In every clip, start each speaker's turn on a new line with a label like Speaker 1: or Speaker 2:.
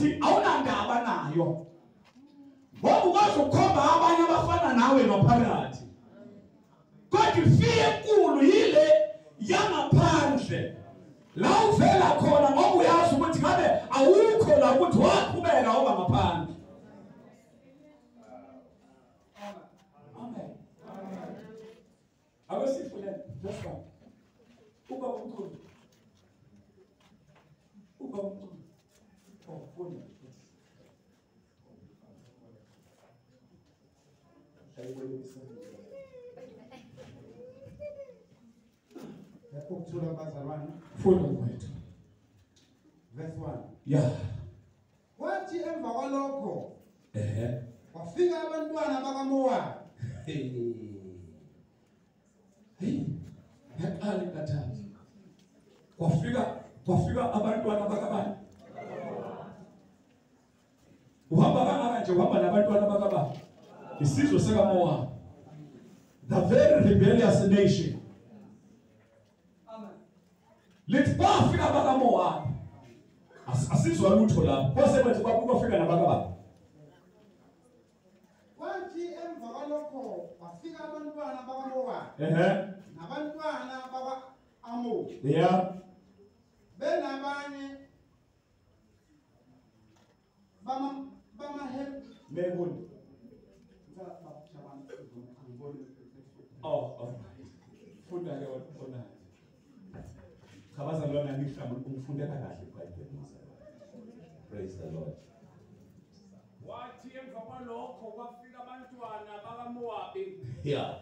Speaker 1: Yangaphakathi awunandaba nayo. Ngoba ukwazi ukukhomba abanye abafana nawe ngaphakathi. Kodwa ifear enkulu yile yangaphandle. La uvela khona ngoba uyazi ukuthi ngabe awukho la ukuthi waqhubeka uba ngaphandle. Amen. Ake sifunde verse 1. Ubaba omkhulu. Ubaba omkhulu. Oh, funda.
Speaker 2: Ukuthula bazalwane.
Speaker 1: Funda mfowethu.
Speaker 2: Verse 1.
Speaker 1: Yeah.
Speaker 2: Kwathi emva kwalokho kwafika abantwana bakaMowabi.
Speaker 1: Hey, yaqala inkathazo. Kwafika abantwana bakabani? Uhamba kangaka nje uhamba nabantwana bakabani? Isizwe sikaMowabi. The very rebellious nation. Lithi kwafika bakaMowabi. Asizwa lutho lapho. Kwase bathi kwafika nabakabani?
Speaker 2: Kwathi emva kwalokho kwafika abantwana bakaMowabi. Nabantwana bakwa-Amoni.
Speaker 1: Yeah.
Speaker 2: Benabanye
Speaker 1: Mehuni. Oh, all right. Funda ke wona. Cha bazalwane ngihlambuluka ungifundela kahle iBhayibheli bazalwane. Praise the Lord.
Speaker 3: Wathi emva kwalokho kwafika abantwana bakaMowabi.
Speaker 1: Yeah.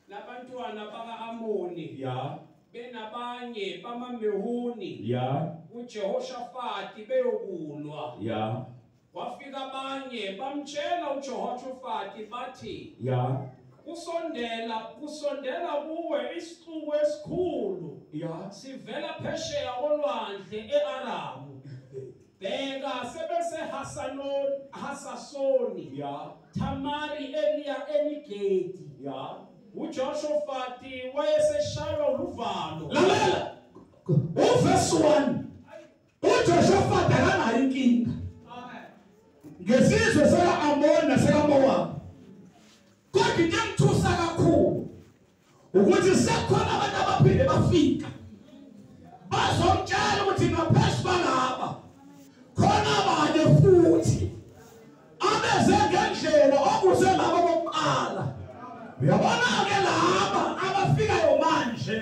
Speaker 3: Nabantwana baka-Amoni.
Speaker 1: Yeah.
Speaker 3: Benabanye bamaMehuni.
Speaker 1: Yeah.
Speaker 3: uJehoshafati beyokulwa.
Speaker 1: Yeah.
Speaker 3: Kwafika abanye bamtshela uJehoshafati bathi,
Speaker 1: yeah,
Speaker 3: kusondela kuwe isixuku esikhulu.
Speaker 1: Yeah.
Speaker 3: Sivela phesheya kolwandle eAramu. Bheka sebese Hasasoni.
Speaker 1: Yeah.
Speaker 3: Tamari Eliya Enigedi.
Speaker 1: Yeah.
Speaker 3: uJehoshafati wayeseshaywa uluvalo.
Speaker 1: Lalela. Uverse 1. uJehoshafati akanayo inkinga. Ngesizwe saka-Amoni nasekaMowabi. Kodwa into emthusa kakhulu ukuthi sekukhona abantu abaphinde bafika bazomtshela ukuthi ngaphezu kwalaba khona abanye futhi abeze ngendlela okuze laba bokuqala. Uyabona-ke laba abafikayo manje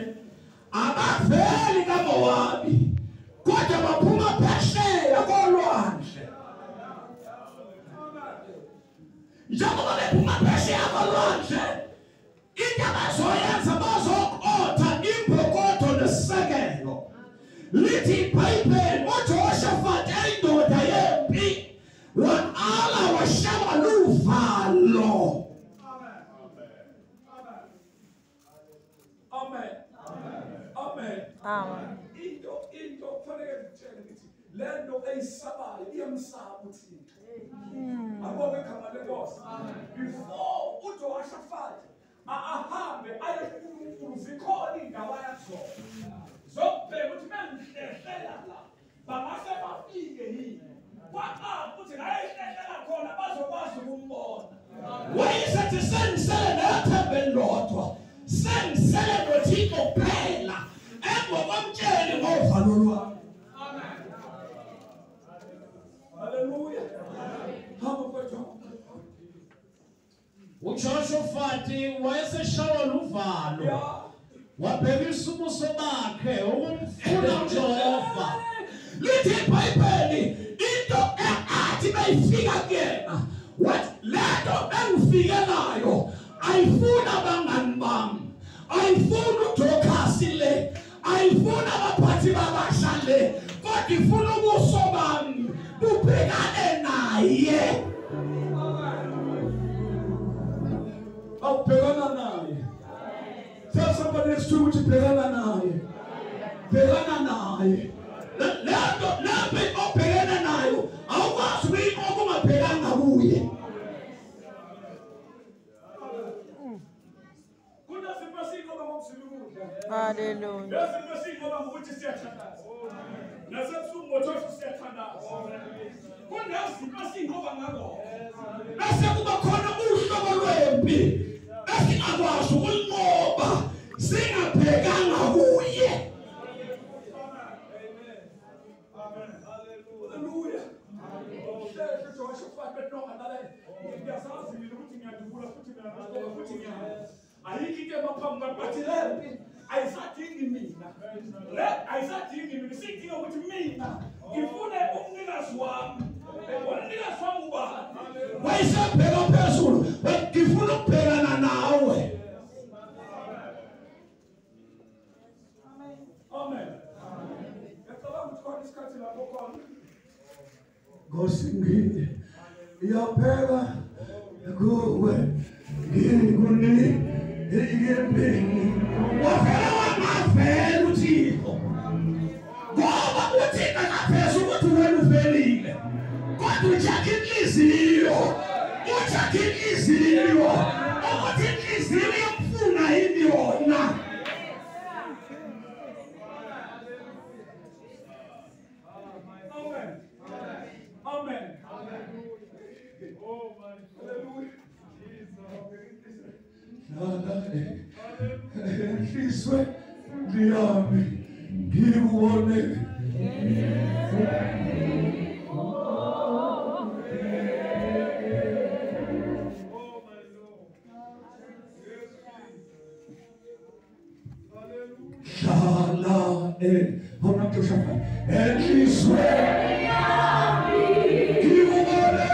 Speaker 1: abaveli kaMowabi kodwa baphuma phesheya kolwandle. Njengoba bephuma phesheya kolwandle, into abazoyenza bazoqotha imbokotho nesekelo. Lithi iBhayibheli uJehoshafati eyindoda yempi waqala washaba luvalo. Amen. Amen.
Speaker 4: Amen.
Speaker 1: Into kufanele ngikutshele ngithi le nto eyisabayo iyamsaba uThixo. Abonge igama lenkosi. Before uJehoshafati ahambe aye kuNkulunkulu zikhona iy'ndawo ayazona zokubheka ukuthi mengihlehlela la bangase bafike yini. Kwaqala ukuthi ngayehlehlela khona bazokwazi ukumbona. Wayesethi sengisele nethemba elilodwa, sengisele noThixo kuphela engokomtsheli ngovalo lwami. Hallelujah. Hamba mfowethu.
Speaker 3: uJehoshafati wayeseshawa luvalo. Wabhekisa ubuso bakhe ukumfuna uJehova.
Speaker 1: Lithi iBhayibheli into athi bayifika kuyena wathi lento engifike nayo ayifuna abangani bami, ayifuna uDorcas le, ayifuna abaphathi babasha le, kodwa ifuna ubuso bami bubhekane naye. Awubhekana naye. Tell somebody next to you ukuthi bhekana naye. Bhekana naye. Lento lapho obhekene nayo awukwazi ukuyinqoba ungabhekanga kuye. Kunezinto esiyinqoba ngokuzila ukudla.
Speaker 4: Hallelujah.
Speaker 1: Lezinto esiyinqoba ngokuthi siyathandaza. Nasebusuku ngo-12 siyathandaza. Kunezinto esinqoba ngakho. Bese kuba khona uhlobo lwempi esingakwazi ukunqoba singabhekanga kuye. Amen. Hallelujah. Ngiyasazi mina ukuthi ngiyadubula futhi mina futhi ngiyahamba. Ayikho into emaphambi kwami bathi lempi ayisadingi mina. Le ayisadingi mina, sidinga ukuthi mina ngifune umnikazi wami. Umnikazi wami ubani? Wayesebheka phezulu, ngifuna ukubhekana nawe. Amen. Ngiyacabanga ukuthi khona isikhathi lapho khona Nkosi ngiyapheka kuwe ngikunikempini. Wavela wangavela uThixo, ngoba uThixo akaveza ukuthi wena uvelile, kodwa ujakha inhliziyo, ujakha inhliziyo ukuthi inhliziyo iyamfuna yini yona. Amen. Amen. Oh my hallelujah. Jesus. Enhlizweni ngikubone.
Speaker 2: Oh my Lord. Yes, hallelujah.
Speaker 1: Hlala enhlizweni yami ngikubone.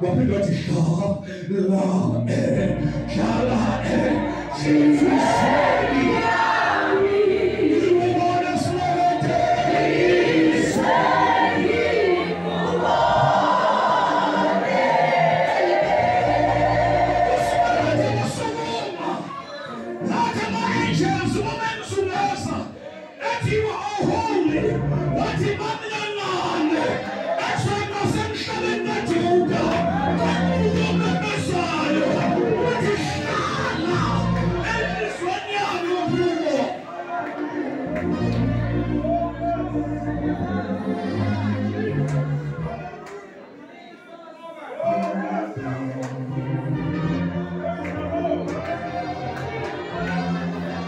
Speaker 1: Waphinde wathi hlala enhlizweni yami ngikubone simakade. Usimakade wasukuma wathi ama-angels uma emzungeza ethi you are holy, wathi bamnanane ethweni nasemhlabeni kaJuda.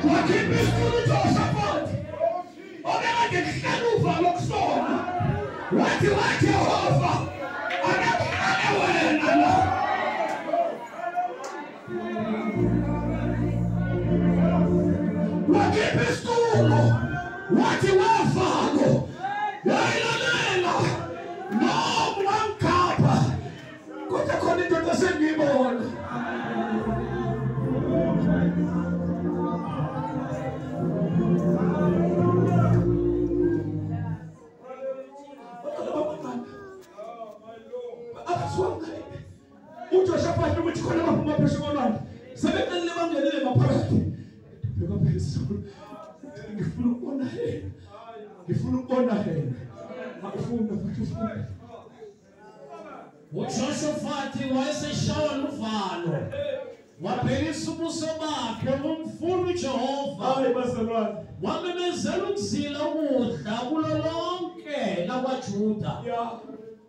Speaker 1: Wakhipha isitulo uJoshafati obekade kuhlala uvalo kusona, wathi waJehova akakuhlale wena la. Wakhipha isitulo wathi wavalo yayilalela noma wangikhapha kodwa khona indoda sengiyibona. uJoshafati ukuthi khona abaphuma phesheya kolwandle sebeqalile bangenile maphakathi. Bheka phezulu, ngifuna ukubona yena, ngifuna ukubona yena. Akufuna futhi ufuna.
Speaker 3: uJoshafati wayeseshawa luvalo, wabhekisa ubuso bakhe kumfuna uJehova.
Speaker 1: Hayi bazalwane,
Speaker 3: wamemezela ukuzila ukudla kulo lonke lakwaJuda.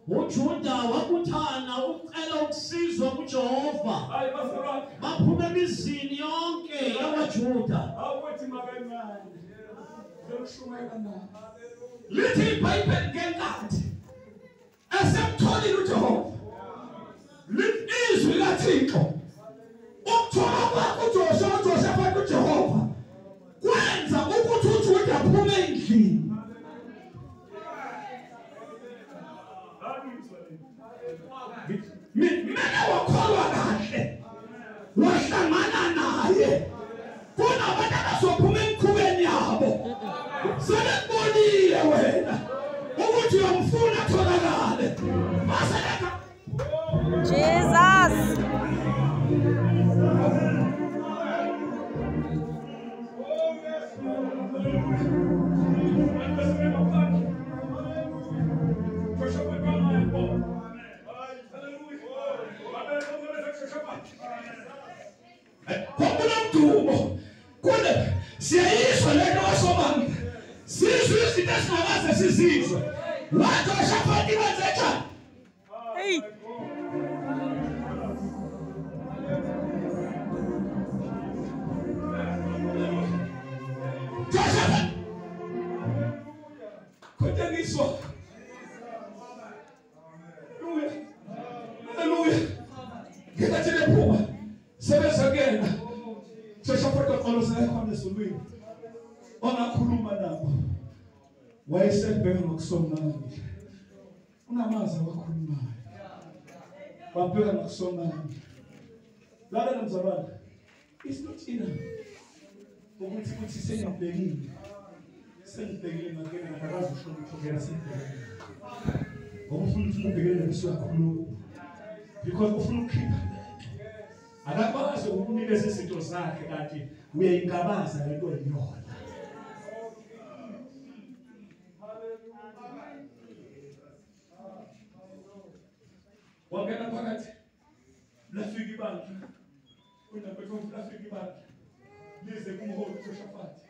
Speaker 3: uJuda wabuthana ukucela ukusizwa kuJehova.
Speaker 1: Hayi bazalwane,
Speaker 3: baphuma emizini yonke yakwaJuda.
Speaker 1: Awuthi makancane lokushumayela naye. Lithi iBhayibheli ngenkathi esemtholile uJehova, lithi izwi likaThixo ukuthola kwakhe uJoshafati uJehova kwenza ukuthi uJuda aphume endlini. Mina wakholwa kahle wahlangana naye. Kunabantu abazophuma emikhubeni yabo sebekubonile wena ukuthi uyamfuna atholakale.
Speaker 4: Jesus.
Speaker 1: Siyayizwa lento kaSomandla. Sizwe izinto esingakaze sizizwe. WaJoshafati wenze njani?
Speaker 4: Hey.
Speaker 1: Joshafati. Kodwa Haleluya. Haleluya. Ngenkathi bephuma sebezakena. Joshafati waqolosela khona ezulwini. Ongakhuluma nabo. Wayesebheka ngokusomandla. Unamazwi awakhulumayo. Wabheka ngokusomandla. Lalela mzalwane. It's not enough. Ukuthi uthi sengibhekile. Sengibhekile ngakena ngakazi usho ukuthi ngena sengibhekile. Ngoba ufuna ukuthi ubhekele neso yakhuluma. Because ufuna ukukhipha lento. Akakwazi ukukunikeza izinto zakhe kanti uyayingabaza lento yiyona. Wangena phakathi lafika ibandla unapethu lafika ibandla lize kumholi uJoshafati.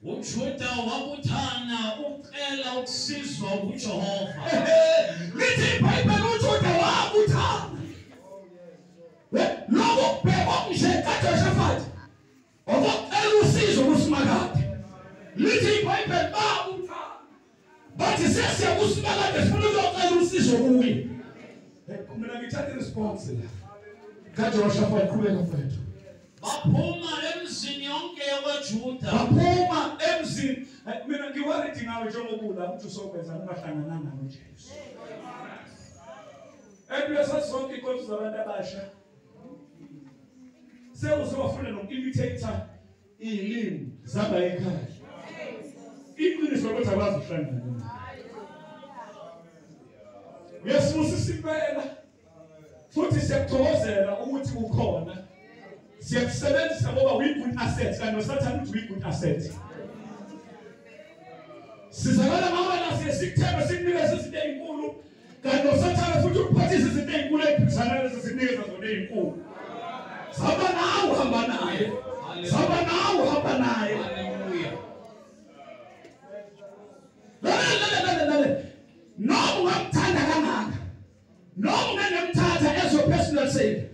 Speaker 3: UJuda wabuthana ucela ukusizwa uJehova.
Speaker 1: Lithi iBhayibheli uJuda wabuthana. Lokho kubhekwa nje kaJoshafati okucela usizo kuSimakade. Lithi iBhayibheli babuthana. Bathi sesiya kuSimakade sifuna ukuyocela usizo kuye. Mina ngithatha response la. KaJoshafati qhubeka mfethu.
Speaker 3: Baphuma emzini yonke yakwaJuda.
Speaker 1: Baphuma emzini. Mina ngiworried ngawe njengoba ukuthi usokwenza ungahlangananga noJesu. Ebuya sonke inkonzo zabantu abasha. Sewuzofuna noku-imitator izilimi zaba ekhaya. Iqiniso ukuthi abazi ukuhlangana. Uyasibusisa impela. Futhi siyakuthokozela ukuthi ukhona. Siyakusebenzisa ngoba uyi-good asset kanti noSathane uthi uyi-good asset. Sizakala ngoba nasiye sikuthembe sikunikeze izinto ey'nkulu kanti noSathane futhi ukuphathisa izinto ey'nkulu ey'phikisana nalezo zikunikeza zona ey'nkulu. Saba nawe hamba naye. Saba nawe hamba naye.
Speaker 3: Haleluya.
Speaker 1: Lalela. Noma ungamthanda kangaka. Noma ungangamthatha as your personal savior.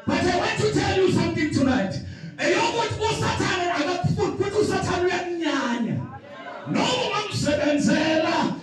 Speaker 1: But I want to tell you something tonight. Eyokuthi uSathane akakufuni futhi uSathane uyakunyanya. Noma ungamsebenzela